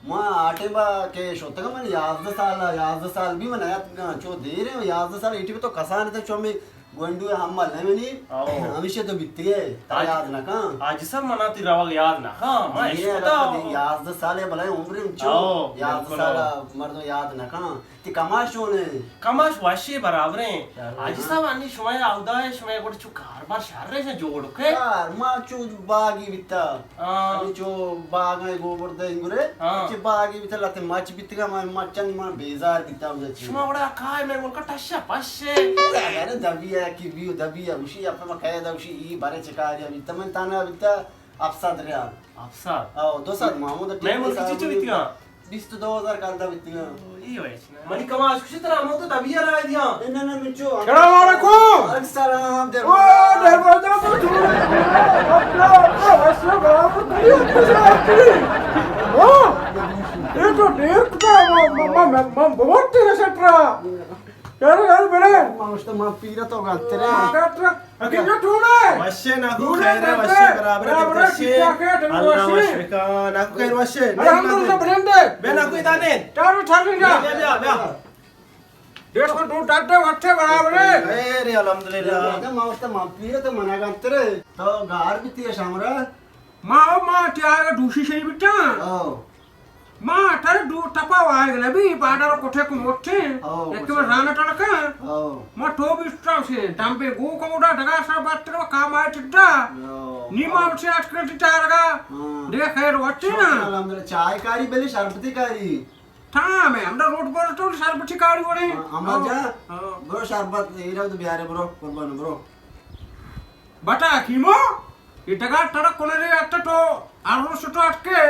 ما آ ٹائم با کہ شتگا من یازدہ سال، یازدہ سال بھی من نیاتگاں، چو دیر ہیں، یازدہ سال ایٹی تو کسان تھے، چو میں گونڈو ہم مل ہے منی، آؤ۔ ہمیشہ تو بیتگے، تا آج، یاد نہ کن۔ آج سب منا تی روگ یاد نہ کن، ما یہ اشکتا رفت ہو۔ یازدہ سال ہے، بلائے عمر چو، آؤ، یازدہ بالکل سال آؤ۔ مردم یاد نہ کن۔ تی کماش چون ہے؟ کماش وشی برابر ہیں۔ شر آج ہیں۔ سب انی شما اودا ہے، شما گوڑ چو کاربار شر ہے جوڑ کے۔ یار، ما چو باغی بیتا۔ ہاں۔ انی چو باغ ہے گوبر دے انگرے۔ ہاں۔ چو باغی بیتا لتے مچ بیتگا، ما مچانی ما بیزار بیتا اودا چی۔ شما وڑا کائے میں ملک ٹشا پشے۔ ارے دبی ہے کہ بیو دبی ہے، اسی اپنا قید ہے، اسی ای بارے چکاری بیتا، من تانا بیتا۔ ہپت سد ریال۔ ہپت سد؟ او، دو سد محمود ٹیم میں ملکی چی چی بیتگاں؟ بیست و دو ہزار کلدہ بیتگاں۔ او، ای ویچ نا۔ منی کماش کشی ترا ہمو تو دبی را دیا۔ نہ، نہ، نہ، مچو۔ السلام علیکم۔ وعلیکم السلام، در او، در بازار تو تو۔ اپنا، اپنا، وسلام، برابر تو۔ او، یہ تو دیر کتا، ما، ما، ما، ما، بہت تیرے سٹرا۔ یار، یار، بڑے۔ ما اشتا ما پیرا تو گاترے۔ ما گاترے۔ اکی جو ٹوڑے۔ وشے ناکو خیر ہے، وشے برابر ہے، برابر ہے، وشے۔ ٹھیک ٹھاک ہے، ٹھیک اللہ وشے۔ وشے کا، ناکو خیر وشے۔ الحمدللہ، برنڈے۔ بے ناکو ادانے۔ ٹارو ٹھارو جا۔ بیا، بیا، بیا۔ دیکھ کو دو ڈاٹے وٹے برابر ہے۔ خیر ہے، الحمدللہ۔ ما اشتا ما پیرا تو منا گاترے۔ تو گار بیتی ہے شامرا۔ ما، ما تیار دوشی شئی بیتا۔ او۔ ما تر دو ٹپا وائے گلے بھی بارڈر کوٹھے کو موٹے۔ او، یکی میں رانا ٹڑکا۔ او۔ ما تو بھی اسٹا سے دم پہ گو کمودا ڈگا سا بات تر کام آئے ٹڈا۔ او۔ نی ما سے اٹکر ٹارگا۔ ہاں۔ دے خیر وچے نا۔ شکر الحمدللہ۔ چائے کاری بلے شربتی کاری۔ تھا میں ہمدا روڈ پر تو شربتی کاری وڑے۔ ہاں، ہمدا او۔ جا۔ او۔ برو شربت ایرا تو بیارے برو قربان برو۔ بٹا کیمو، یہ ڈگار ٹڑک کنے رے اٹھا تو، ارو سٹو اٹکے،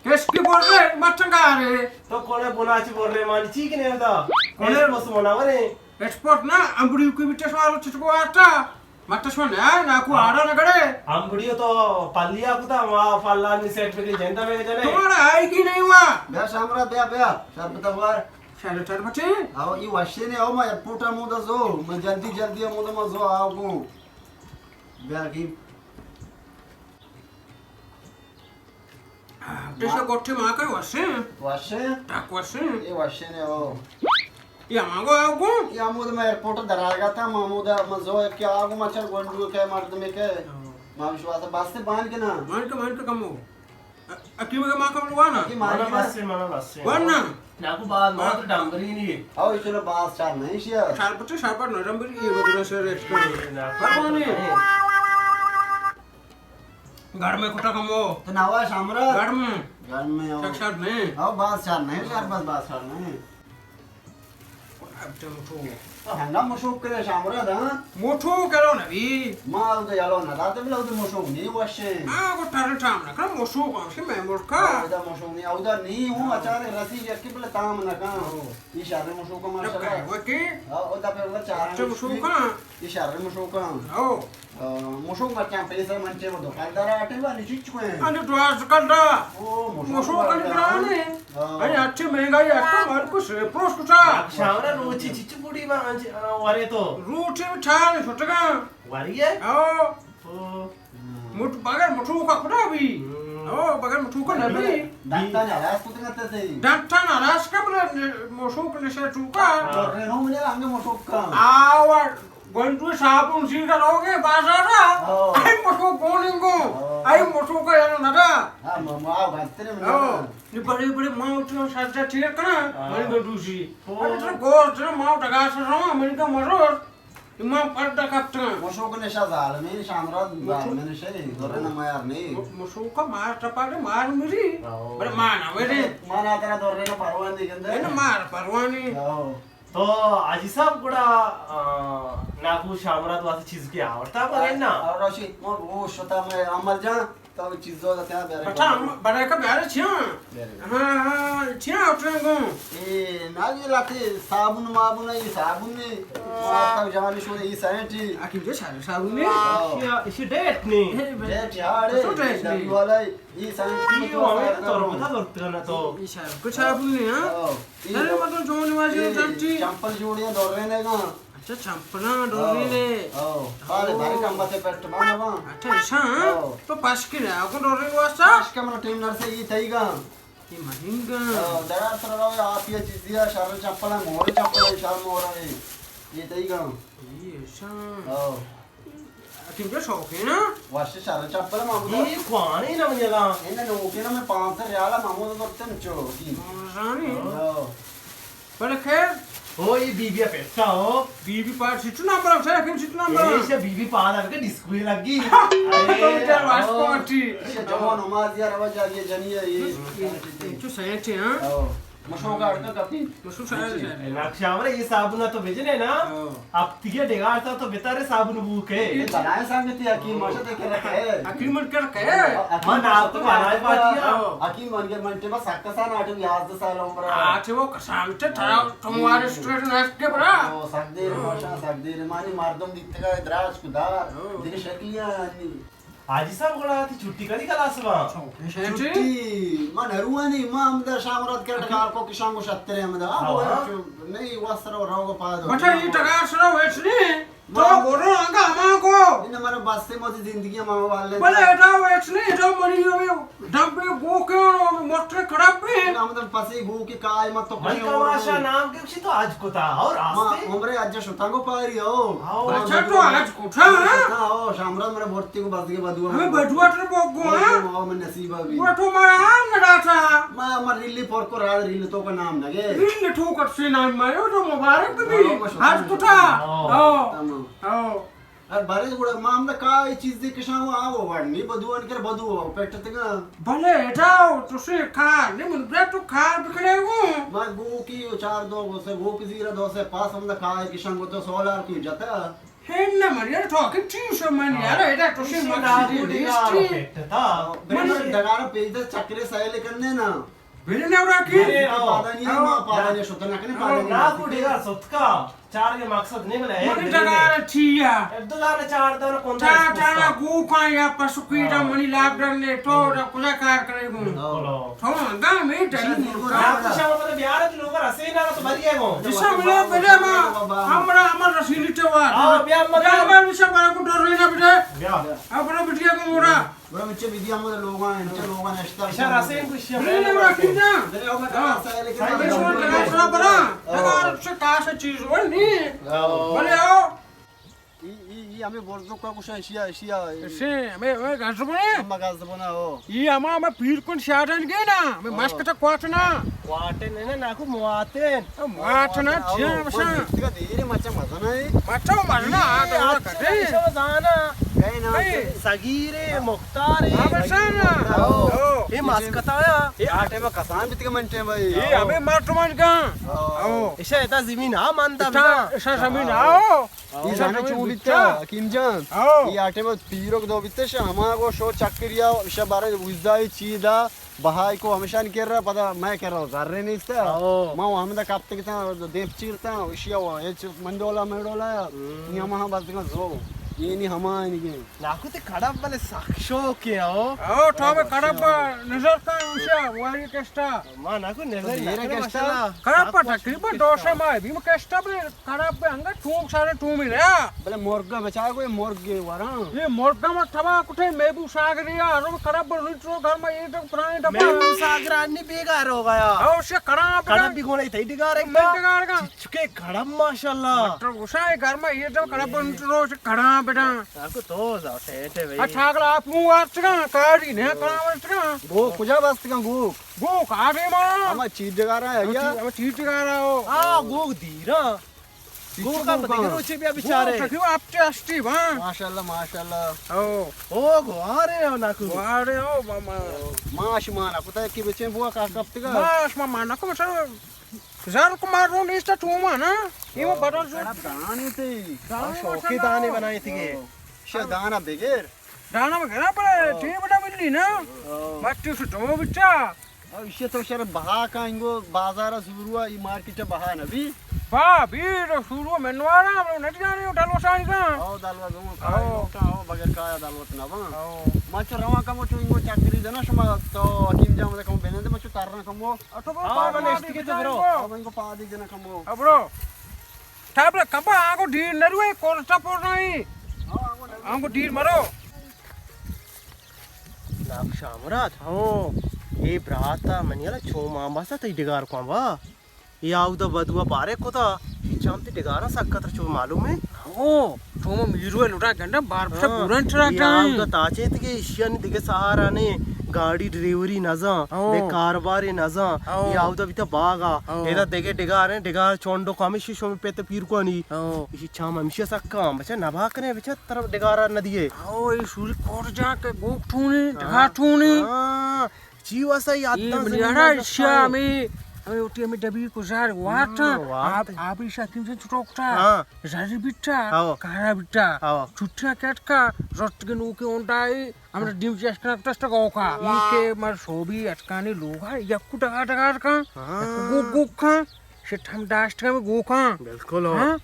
کس کی بول رے، مچنگا رے۔ تو کنے بنا چی بول رے، مانی چی کنے دا؟ کنے بس منا ورے۔ ایکسپورٹ نا، امبڑی کی بیٹے سوالو چچکو آتا، مت سو نا، نا کو آڑا نگڑے۔ امبڑی تو پلیا کتا، وا پلا نی سیٹ پہ جندا میں جنے۔ تمہارا آئی کی نہیں ہوا؟ بیا شامرا، بیا، بیا، شربت وار۔ شربت، شربت چی؟ او، یہ وشے نے، او، ما ایئرپورٹ آ مودا زو، ما جلدی، جلدی آ مودا ما زو آؤ کو۔ بیا کی۔ پیسے گوٹھے ماں کا وشے؟ وشے؟ ٹاک وشے؟ یہ وشے نے او۔ یہ مانگو آؤ گو؟ یہ ہمود میں ایئرپورٹ درائے گا تھا، محمود مزو ہے کہ آؤ گو مچھر گونڈو کے مرد میں کے۔ ہاں۔ ما وشواس بس سے بان کے نا۔ مان کے، مان کے کمو۔ اکی مگا ماں کمو وانا؟ اکی مانا بس سے، مانا بس سے۔ وانا؟ ناکو باز ما تو ڈمبری نہیں۔ او، چلو باز چار نہیں شیا۔ شربت، شربت نہ ڈمبری، یہ بگنا سے ریسٹ کر۔ ناکو۔ گھر میں کٹا کمو۔ تو نوا شامرا؟ گھر میں۔ گھر میں ہو۔ شک شک نہیں۔ او، باز چار نہیں، شربت باز چار نہیں۔ اب تو مٹھو۔ ہنگا مشوک کرے شامرا دا۔ مٹھو کرو نبی۔ ما او تو یلو نہ داتے بلا او تو مشوک نہیں وشے۔ ہاں، کو ٹرن ٹام نہ کر، مشوک ہم سے میں ملکا۔ او دا مشوک نہیں، او دا نہیں ہوں، اچانک رسی یکی بلا تام نہ کان۔ او۔ یہ شر مشوک ماشاءاللہ۔ اوکے۔ او دا پہ وہ چار اچھا مشوک۔ یہ شر مشوک۔ او۔ آ، مشوک مرچاں پیسر منچے وہ دو کلدار آٹے والی چیچ کو ہے۔ انے دواز کلدار۔ او، مشوک مشوک کلدار۔ گرانے۔ ہاں۔ انے اچھے مہنگائی اٹھا مار کو سے پروش کتا۔ شاورا روچی چیچ بوڑی ما انچ، آ، ورے تو۔ روچی میں ٹھار چھٹگا۔ وری ہے؟ ہاں۔ او۔ مٹ-، بغیر مٹھو کا کھڑا بھی۔ ہم۔ او، بغیر مٹھو کا نہ بھی۔ ڈاکٹر نے آواز کتنا تے۔ ڈاکٹر نے آواز کا بلا مشوک نشے چوکا۔ ہاں۔ رنو ملے ہم نے مشوک کا۔ آوا۔ گونڈو صابن سی کروگے بازارا؟ ہاں۔ اے مٹھو گونڈنگو۔ ہاں۔ اے مٹھو کا یلو نگا۔ ہاں، ما، ما باتنے میں ہاں۔ نگا۔ نی بڑے بڑے ماں اٹھنا سجا ٹھیک کرا، ہاں۔ من گونڈو سی۔ ہاں۔ اگر ترا گور ترا ماں ڈگا سر رہا، من کا مرور۔ ما پردا کپتا۔ مشوک نشا ظالمی، شامرا ظالمی نشے، دورے نہ میار نہیں۔ م-، مشوک کا مار ٹپا دے، مار میری۔ ہاں۔ بڑے مانا میرے۔ مانا ترا دورے نہ پروان دی گندے۔ اے نہ مار پروانی۔ ہاں۔ تو حاجی صاحب گڑا، آ، ناکو شامرات واسطے چیز کے آورتا بغیر نا؟ اور راشی، من روش شتا میں عمل جان، تو چیز دو دتیا بیارے بٹا، کو۔ ہم بڑے کا بیارے چھیا۔ بیارے۔ ہاں، ہاں، چھیا اٹھنے گو۔ اے، نا جی لاتے صابن مابن، یہ صابن نے، ہاں۔ ماتا جوانی شو، یہ سینٹ ہی۔ آ، کیوں جو سارے صابن نے؟ ہاں۔ اسی، اسی ڈیٹ نہیں۔ اے، ڈیٹ یار، تو ڈیٹ نہیں۔ والا ہے۔ ای سنگتی تو ہمیں تو بتا دو تنا تو۔ ای شاید کچھ آپ نہیں، ہاں؟ او، ای نرے تو، مطلب جو نمازی ای جانتی۔ چمپل جوڑیاں دور رہے نے گا۔ اچھا، چمپلاں دور رہے نے۔ او، پالے او۔ بھاری کم بتے پیٹ مانا با۔ اچھا، ایسا، ہاں؟ او۔ تو پاس کی رہا، کو دور رہے واسطہ؟ پاس کا من ٹیم نرسے ای تئی گا۔ مہنگا۔ ہاں، درا سر رو، آپ یہ چیزی ہے، شر چپل ہے، مور چپل ہے، شر مور ہے۔ یہ تئی گا۔ یہ شان۔ ہاں۔ حکیم جو شوق ہے نا؟ وش شر چپل ہے، محمود۔ یہ کوانے نا منی گا۔ یہ نا نوکے نا، میں پانچ سو ریال ہے، محمود، تو تم چو کی۔ ہاں۔ بلے خیر۔ او، یہ بی بی پیسا ہو۔ بی بی پار چچو نام برا، سر حکیم چچو نام برا۔ یہ سے بی بی پار کے ڈسکو لگی۔ تو چل واش او۔ پارٹی۔ یہ جوان نماز یار، آواز آ گیا جنی ہے یہ۔ یہ تو سینٹ ہے، ہاں؟ او۔ مشو کا اڑکا کپی۔ مشو شاید، شاید۔ نقشہ ہمارا یہ صابن تو بھیجنے نا۔ او۔ اب تیگہ ڈگار تا تو بتارے صابن بو کے۔ یہ بنائے سنگتی حکیم ماشا تے کر رکھے۔ حکیم من کر رکھے۔ حکیم من آپ تو بنائے پاتی ہے۔ ہاں۔ حکیم من کے من ٹیما سکا سان آٹھے یازدہ سال عمر ہے۔ آٹھے وہ کسان تے تھا تمہارے اسٹوڈنٹ نشت کے برا۔ او، سک دیر ماشا، سک دیر مانی مردم دیتگا دراج کو دار۔ او۔ دیگه شکلیاں آنی۔ حاجی صاحب گڑا تی چھٹی کدی کلاس با؟ چھٹی؟ چھٹی، من نروانی، ما ہمدا شام رات کر ٹکار کو کشان کو شترے ہمدا۔ ہاں۔ نہیں، واسر و روگ پاد۔ بچا، یہ ٹکار سرا ویچ نہیں۔ تو ما بولو آگا ہما کو۔ ان من بس سے موتی زندگی ہما والے۔ بلے ادا ویچ نہیں، ادا منی ہوئے۔ ڈبے گو کے موٹر کڑپ ہے۔ ہمدا پسی گو کے کائے مت تو من کشان کماشا ہو۔ نام کے کچھ تو آج کتا اور ما آستے۔ عمرے اج شتانگو پاری ہو۔ ہاں۔ اچھا، تو آج کٹھا، ہاں؟ ہاں، شامرا مرے بورتی کو بزگے بدوا۔ ہمیں بدوا ٹر بوگو، ہاں؟ او، من نصیب ابھی۔ وہ تو میں آم نہ ڈاٹا۔ ما، ما ریلی پر کو راز ریل تو کا نام نگے۔ ریل تو کر سے نام میں، وہ تو مبارک بھی۔ ہاں، ما شکر آج ہے۔ کٹھا۔ ہاں۔ ہاں۔ تمام۔ ہاں۔ ار بارے گڑا ما ہم کا یہ چیز دے کشاں آ وہ وڑ نہیں بدوان کر بدو پیٹتگا۔ بلے اٹاؤ، تو سے کار نہیں من بلے تو کار بکنے گو۔ ما گو کی چار دو گو سے، گو کی زیرا دو سے پاس ہم کا کشاں گو تو سولار کی جتا۔ ہن نہ مریار تو کہ ٹیوشن من یار، ادا تو سے مقصد نہیں۔ ڈگار پیدا چکرے سیل کرنے نا۔ بلے نہ اڑا کی؟ بلے، آؤ۔ پادانی، آؤ۔ ما پادانی شتر نہ کنے، آؤ۔ پادانی نا کو ڈگار ستکا، چار کے مقصد نہیں بلے، من ڈگار ٹھیا۔ دو دانا چار دانا کون چار دانا گو کا یا پسو کی دا منی لاک ڈاؤن نے تو دا کجا کار کرے گو۔ تو انگا میں ڈگار۔ آپ شام پر بیارت لوگ رسے نا تو بھر گئے گو۔ جسا ملے بلے ما، ہمرا ہمر رسیلی تے وار۔ آؤ، بیا مر۔ بیا مر، مشا بارا کو ڈر رہی نا بلے۔ بیا۔ اپنا بٹیا کو مورا۔ گڑا مچے بدی ہم لوگاں، انچے لوگاں نشتا۔ اشارہ سے کچھ نہیں، نہیں، نہیں، نہیں، نہیں۔ میرے ہمیں کہا سا ہے، لیکن صحیح ہے، سوال کرنا، سنا بنا۔ ڈگار سے کہا سے چیز ہو نہیں۔ بلے آؤ۔ ای، ای، ای ہمیں برزو کا کچھ اشیا، اشیا۔ اسے ہمیں، ہمیں گز بنے۔ ہم گز بنا ہو۔ یہ ہما ہمیں پیر کن شاٹن گے نا، ہمیں مشک تا کواتنا۔ کواتن ہے نا، ناکو مواتن۔ مات نہ چیا بسا۔ دیرے مچا مزنا ہے۔ مچا مزنا، آ تو کتے۔ زانا۔ کہیں نام ہے۔ سگیر ہے، مختار ہے۔ ہاں، بسا نا۔ ہاں۔ یہ ماسکتا ہے۔ یہ آٹے میں کسان بیت کے منٹے بھائی۔ یہ ہمیں مارٹو من کا۔ ہاں۔ ایشا اتا زمین ہاں مانتا بسا۔ ایشا زمین ہاں۔ یہ زانا چون بیتا، حکیم جان۔ ہاں۔ یہ آٹے میں پیرک دو بیتا شا ہما کو شو چکریا، ایشا بارے وزدائی چیز دا۔ بہائی کو ہمیشانی کر رہا، پدا میں کر رہا ہوں، زر نیست۔ او۔ ما وہ ہمدا کپتے کتا، دیپ چیرتا، اشیا وہ، یہ چ-، منڈولا، منڈولا، ہم۔ یہ ہم ہاں بس دیکھا زو، یہ نہیں ہما نہیں گئے۔ ناکو تے کڑب بلے سخت شوق ہے، او۔ او، تو ہمیں کڑب نظر کا، اشیا، وہی کشتا۔ ما ناکو نظر میرے نہ کرے، کشتا۔ ماشاءاللہ۔ کڑب پر تقریباً دو سو ماہ، بھی میں کشتا بلے۔ کڑب پہ انگا ٹوم سارے ٹومی رہا۔ بلے مرگا بچا گو، یہ مرگ ورا۔ یہ مرگا ما تباہ کٹے، محبوب ساگریا، ہر کڑب پر نیٹرو گھر میں یہ تو پرانے ڈبہ۔ محبوب ساگر آنی بیگار ہو گیا۔ او سے کڑا پہ کڑب بھی گونے تھی ڈگار ہے۔ ڈگار کا۔ چکے کڑب ماشاءاللہ۔ مٹر گسا ہے گھر میں یہ تو کڑب پر نیٹرو سے کڑا بیٹا۔ آپ کو تو زاتے تھے بھائی۔ اچھا اگلا آپ منہ آرچگا، کاری نے کڑا ورچگا۔ گو کجا بستگا گو؟ گو کاری ما۔ ہم چیز ڈگار ہے یا؟ ہم چیز ڈگار ہے۔ آ گو دیرا۔ گوکا پہ دگہ روچے بیا بچارے۔ گوک تکیو آپ تے ہستی، ہاں۔ ماشاءاللہ، ماشاءاللہ۔ او۔ او، گوارے ہو ناکو۔ گوارے ہو، ماما۔ ماش مانا کتا کہ بچیں بوا کا کپتگا۔ ماش ماما ناکو، مثلاً، زر کو مارو نیستا ٹوما نا۔ یہ وہ بدل جو۔ دانے تے۔ دانے شوقی ماشاءاللہ۔ دانے بنائے تھے۔ او۔ شہ دانا بغیر۔ دانا بغیر پر ٹیم بڑا ملی نا۔ او۔ مٹی سے دو بچا۔ او، ایشی تو شر بہا کا انگو بازار سوروا، ای مارکیٹ بہا نبی۔ با، بیر سوروا منوارا، نہ جانے ڈلوسانی کا۔ او، دلوس ہوں، کائے او۔ لوٹا، او، بغیر کایا دلوس نہ با۔ او۔ ما چو رواں کمو چو انگو چکری جنا شما تو حکیم جام دے کمو بنندے، ما چو ترنا کمو۔ او، تو او، پاس من ما اشتی کے تو برو۔ او، انگو پادی جنا کمو۔ او، برو۔ تابلہ کبا آنگو ڈیر نروے، کورسا پور نہیں۔ آنگو ڈیر مرو۔ ناکو شامراد۔ ہو۔ اے براتا منی، الا چو مان باستا تئی ڈگار کن با۔ اے آودا بدوا بارے کتا، اے چام تی ڈگاراں سکا تر چو معلوم ہے؟ او، چو ما میرو لوٹا گنڈا بار بسا ہاں، پورن ٹرا اے ٹائم۔ آودا تاچے تی کہ ایشیا نی دگہ سہارا نے، گاڑی ڈریوری نزاں، او۔ دے کاروبارے نزاں، او۔ اے آودا بیتا باغا، او۔ ادا دگہ ڈگار ہیں، ڈگار چونڈو کمیشی شو پہ تے پیر کوانی۔ او۔ ایشی چام ہمیشہ سکا، بچا نبا کنے، بچا تر ڈگارا ندیے۔ او، اے شوری کوٹ جا کے گوک ٹونی، ہاں۔ ڈگار ٹونی۔ ہاں۔ چی واسطہ یاد اے داں منی زمین آرا ءَ ایشیا دستا؟ ہمیں، ہمیں اوٹی ہمیں ڈبی کو زار وارتا۔ ہاں، وارتا۔ آپ، آپ ایشا کیم سے چھٹوکتا۔ ہاں۔ زاری بیٹا، ہاں۔ کارا بیٹا۔ ہاں۔ چھٹیاں کٹ کا، رت کے نو کے اونڈائی، ہمیں ڈیم جیس کنا کتست گو کا۔ ہاں۔ یہ کہ مر سوبی اٹکانی لوگا، یک کو ڈگا ڈگا کن، ہاں۔ یک کو گوک گوک کن، شٹ ہم داشت کا میں گوکاں۔ بالکل ہو۔ ہاں؟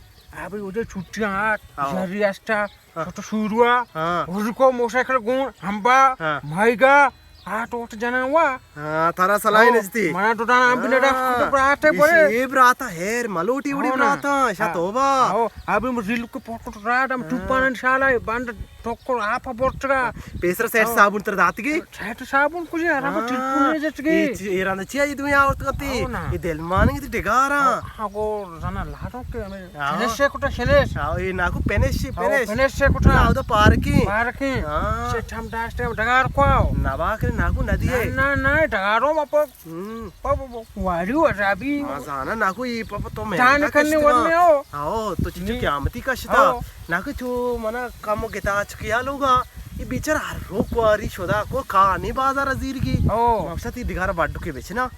آ بھئی، اوجے چھٹیاں آت، ہاں۔ زری استا، ہاں۔ تو شوروا، ہاں۔ ورکو موٹرسائیکل گون، ہمبا، ہاں۔ مائیگا، آ تو وت جناں وا۔ ہاں، ترا صلاح او، نجتی۔ منا تو دانا ہم بھی نہ ڈاک ہاں۔ تو براتے ایشی پڑے۔ اے براتا ہیر، ملوٹی وڑی ہاں نا۔ براتا، شا ہاں۔ توبہ۔ ہاں، ابھی مزیل کو پوکٹ راڈ ہم ہاں۔ توپان انشاءاللہ، بند ٹوکر آپ بورتگا۔ پیسر سیٹ ہاں۔ صابن تر داتگی؟ سیٹ صابن کجے آرام ہاں۔ ٹلپون نے جتگی۔ اے چی-، اے رند چی آئی دویا آورت کتی؟ ہاں نا۔ اے دل مانگی تی ڈگارا۔ ہاں، گو زنا لاتو کہ ہمیں ہاں۔ فنش سے کٹا شلیش۔ ہاں، اے ناکو پنش، ہاں، پنش۔ پنش سے کٹا۔ ہاں، او تو پارکی۔ پارکی۔ ہاں۔ سے ٹھم داشت ڈگار کواو۔ نبا کرے ناکو ندی ہے۔ نہ، نہ، نہ، ڈگارو ما پا، ہم۔ پا، پا، پا، واری و رابی۔ ما زانا ناکو اے پا، پا تو میں جان کا کرنے کشتا۔ ورنے ہو۔ ہاں، تو چیچو نی۔ قیامتی کشتا۔ ہاں۔ ناکو چو منا کم گتا چکیا لوگا۔ اے بیچارہ ہر رو کواری شدا کو کانی بازار زیرگی۔ او۔ مقصد تی ڈگار بڈو کے بچنا۔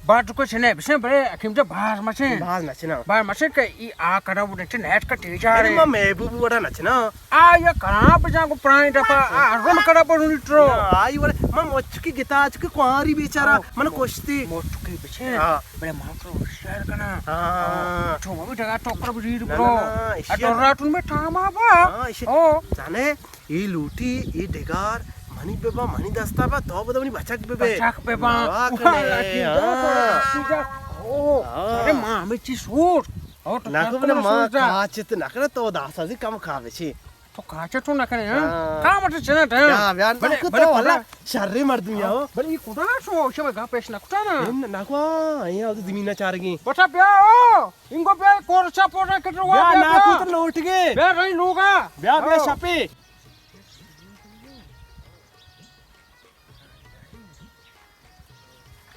بڈو کے چنے بچنے بڑے حکیم جا باز مچیں۔ باز نچنا۔ باز مچیں کہ ای آ کرا وہ نچے نیٹ کا ٹیجا ارے رے۔ ما محبوب وڑا نچنا۔ آ یا کرا بجا کو پرانی دفعا، آ رم کرا پر نیٹرو۔ آئی وڑا، ما مچکی گتا چکی کواری بیچارہ، او۔ من کشتی۔ مچکی بچے۔ ہاں۔ بڑے مانکرو شہر کنا۔ ہاں۔ تو وہ بھی جگہ ٹوکر بجیر نہ، برو۔ نہ، نہ، اشیا اٹو نہ۔ راتون میں ٹاما با۔ ہاں، اشیا۔ او۔ زانے؟ اے لوٹی، اے ڈگار، منی ببا، منی دستا با، تو بدا منی بچک ببے۔ بچک ببا۔ نوا کنے، واہ، ہاں۔ او، ہاں۔ ارے ماں، ہمیں چی سوٹ؟ او، تو ناکو بلے ماں، سوٹ جا۔ کاچت نکنے تو داسا زی کم کھا بچی۔ تو کاچت تو نکنے، ہاں؟ ہاں۔ کام اٹھ چنا ٹائم۔ بیا، بیا، بلے، ناکو بلے تو والا کدا؟ شری مردمی آو۔ بلے، یہ کدا سو، شما گا پیش نکتا نا؟ ناکو، یہ آو زمین چارگی۔ بچا بیا، او، انگو بیا، کورچا پورا کٹروا بیا، بیا، ناکو بیا۔ تو لوٹ گئے۔ بیا، رہی لوگا۔ بیا، بیا، او۔ شپی۔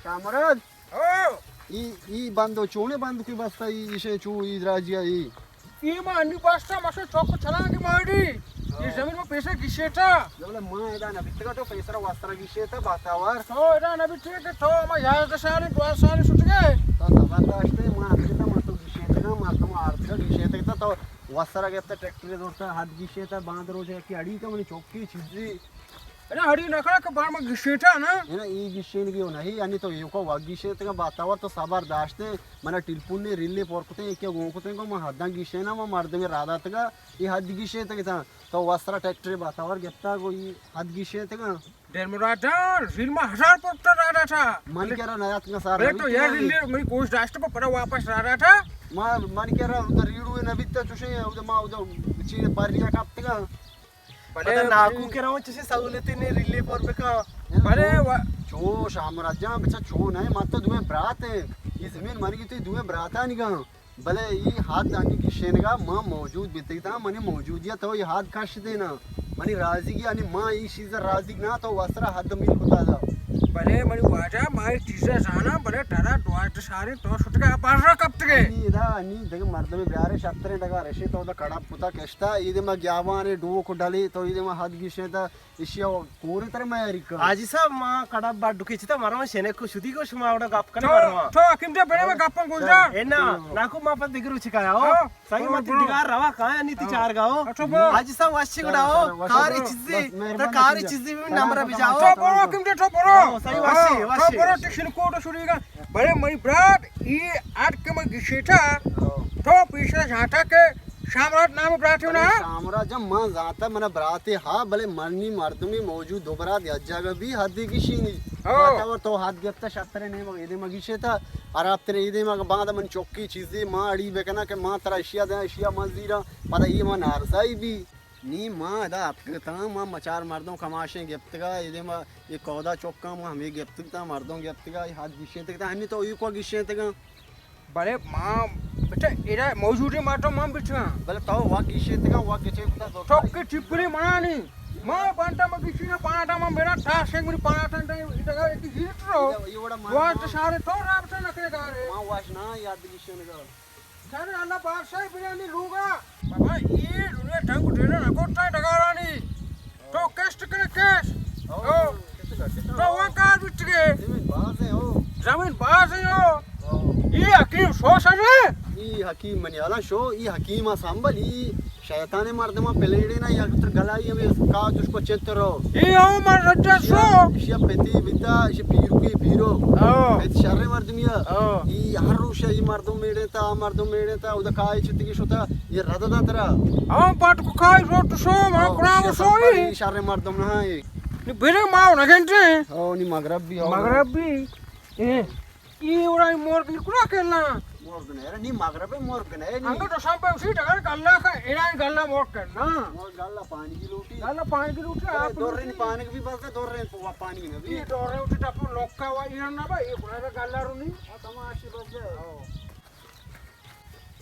کامراد۔ او! ای، ای بندو چونے بند کی بستا، ای، ایشے چو، ای دراجیا، ای۔ ای ما انی بستا، مسے چوک چلانگی ماڑی۔ ای زمین ما پیسہ گشیتا۔ بلے ما ادا نہ بیتگا تو پیسہ را واسطہ را گشیتا، باتاوار۔ تو ادا نہ بیتگا کہ تو ما یازدہ سال، دو سال شتگے۔ تو خبر داشتے، ما اتکتا، ما تو گشیتگا، ما تو آرتگا گشیتگا، تو واسطہ را گپتا، ٹریکٹر دورتا، حد گشیتا، باند روچے کی اڑی کا منی چوکی چیزی۔ انا ہڑی نہ کنا کہ بار ما گشیٹا نا۔ انا ای گشینگی ہو نہیں، یعنی تو ایوکا وا گشینتگا باتاور تو صبر داشتے، منا ٹیلیفون نے ریلے پر کتے، ایکیا گون کتے کو ما حداں گشینا، ما مردم را داتگا، ای حد گشینتگا تا، تو وسرا ٹریکٹر باتاور گپتا کو ای حد گشینتگا۔ دل مراد جان، ریل ما ہزار پر کتا را داتا۔ من کرا نیاتگا سار بلے تو نبی یار تیاری۔ ریلے منی گوش داشت کو پدا واپس را داتا۔ ما من کرا ادھر ریڑو نبیتا چوشے، ادھر ما ادھر چیز پر ریا کپتگا۔ بلے پدا ناکو کرا ہوں چشیں سہولتے نے ریلے پر بکا۔ بلے چو، و- چو شامراد جان، بچا چو نہ، ما تو دوئیں برات ہیں۔ یہ زمین منی گی تو دوئیں براتانی گا۔ بلے یہ حد آنی گشینگا ما موجود بیتگتا، منی موجودیت تو یہ حد کش دینا۔ منی راضی گی آنی ما یہ چیز راضی نہ تو وسرا حد میل کتا دا۔ بلے منی واجہ ما یہ چیز زانا، بلے ڈرا دوازدہ سالیں تو شتگا بازار کپتگے۔ انی ادا انی دگہ مردم بیارے شتریں ڈگا رشے تو دا کڑا پتا کش تا، ایدے ما گیاوان ڈوک ڈلے تو ایدے ما حد گشے تا، اشیا کورے تر ما یاری کا۔ حاجی صاحب، ما کڑا بڈ ڈکے چتا مرو شنے کو شدی کو شما وڑا گپ کنے تو، مرو۔ تو حکیم دے بڑے میں گپاں گوش دار۔ اے نا، ناکو ما پد دگرو چکایا ہو۔ ہاں۔ صحیح تو مت برو۔ دگار روا کایا نی تی ہاں۔ چار گاو۔ اچھا برو۔ حاجی صاحب واشی گڑاؤ، بس مہربانی کاری چیزی، مہربانی تو کاری کیجیے۔ چیزی بھی نمبر بھی جاؤ۔ تو برو حکیم دے تو برو۔ ہاں، صحیح واشی، ہاں، واشی۔ تو برو ٹیشن کوٹ شروع کا۔ بڑے مری برات، ای آٹھ کے میں گشیٹا، ہاں۔ تو پیشہ جاتا کے شامرات نام برات ہو نا؟ ارے شامرات جب من زانتا، من براتے ہا، بلے منی مردمی موجود دو برات یک جگہ بھی حدی گشینی۔ ہاں۔ باتاور تو حد گپتا شترے نے مگے دے مگی شتا، اور آپ ترے دے مگے باند من چوکی چیزی ما اڑی بکنا کہ ما ترا اشیا دے، اشیا من زیرا، پدا یہ من نارسائی بھی۔ نی ما ادا اتکتاں، ما مچار مردم کماشیں گپتگا، اے دیم اے کودا چکاں ما ہمے گپتگتاں، مردم گپتگا، اے حد گیشینتگتاں، ہنی تو ایوکا گیشینتگاں۔ بلے ما بچا ایرا موجودی مردم من بچاں۔ بلے تو وا گیشینتگاں، وا گچینتگاں، تو چکی ٹپری منانی۔ ما بانٹا ما گیشینا پانٹا ما میرا تاسے گری پانٹا ٹائم اتگا ایک ہیٹ رو۔ اے وڑا ما وا تو سارے تو رابطہ نہ کرے گا رے۔ ما واش نہ یاد گیشینگا۔ سر اللہ بادشاہ بریانی لوگا۔ بابا، اے دنیا ٹنگ ڈیرا نہ کوٹا ڈگارانی۔ تو کشت کرے کش۔ او، او۔ کشت کر، کشت کر۔ تو وان کار بچگے۔ زمین باز ہے، او۔ زمین باز ہے، او۔ او۔ اے حکیم شو سجے۔ اے حکیم منی حالا شو، اے حکیم سنبل، اے شیطان مردماں پلیڑے نا، یک تر گلائی ہمیں کا تشکو چتر ہو۔ اے او من رجا شو۔ اشیا پتی بیتا، اشیا پیرو کی پیرو۔ او۔ پت شر مردمیا۔ او۔ اے ہر روش اے مردم میڑے تا، مردم میڑے تا، ادا کائی چتگی شتا، اے رد دا ترا۔ او پٹ کو کائی شو تو شو، ما او، قرآن اشیا شوئی۔ سنبل، اے شر مردم نہ اے۔ نی بھرے ما نہ گھنٹے۔ او، نی مغرب بھی، او۔ مغرب بھی۔ اے۔ اے وڑا مور بالکل اکیلا۔ مور گنے، ارے نی مغرب ہے، مور گنے نی۔ انگا تو شام پہ اسی ڈگر گلا کا، ایران گلا مور کرنا۔ مور گلا پانی کی لوٹی۔ گلا پانی کی لوٹی، آپ دور رین لوٹی۔ پانی کی بھی بس دور رین پوا پانی میں بھی۔ اے دور رین اٹھی ٹپو لوکا وا ایران نہ با، اے بڑا گلا رو نی۔ آ، تماشی بس دے۔ او۔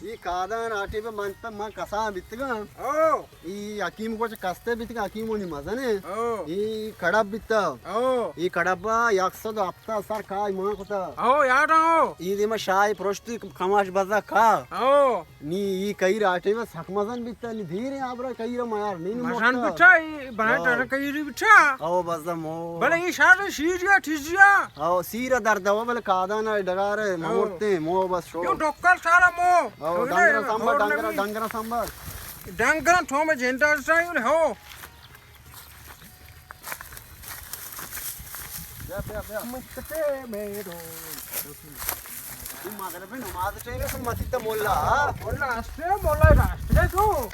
اے کادان آٹے پہ من پہ من کسان بیتگاں۔ او۔ اے حکیم کو چہ کستے بیتگاں، حکیم ونی مزنے۔ او۔ اے کڑب بیتا۔ او۔ اے کڑب یک سد و ہپتاد سر کائی مان کتا۔ او، یاد او۔ اے دیما شاہ پرشتی کماش بزا کا۔ او۔ نی اے کئی راٹے بس حق مزن بیتا، نی دھیرے آبرا کئی را میار نی مزن موقع۔ بیتا، اے بنا او۔ ٹر کئی ری بیتا۔ او بزا مو۔ بلے اے شاہ شیریا ٹھیزیا۔ او، سیر درد ہوا، بلے کادان ڈگار او۔ مورتے مو بس شو۔ یو ڈکل سارا مو۔ او، ڈنگر سنبھال، ڈنگر، ڈنگر سنبھال۔ ڈنگر تو میں جندا سائیں ہو۔ بیا، بیا، بیا۔ مکتے میرو۔ تو مغرب نماز ٹائم ہے، تو مسجد مولا۔ مولا استے، مولا استے تو۔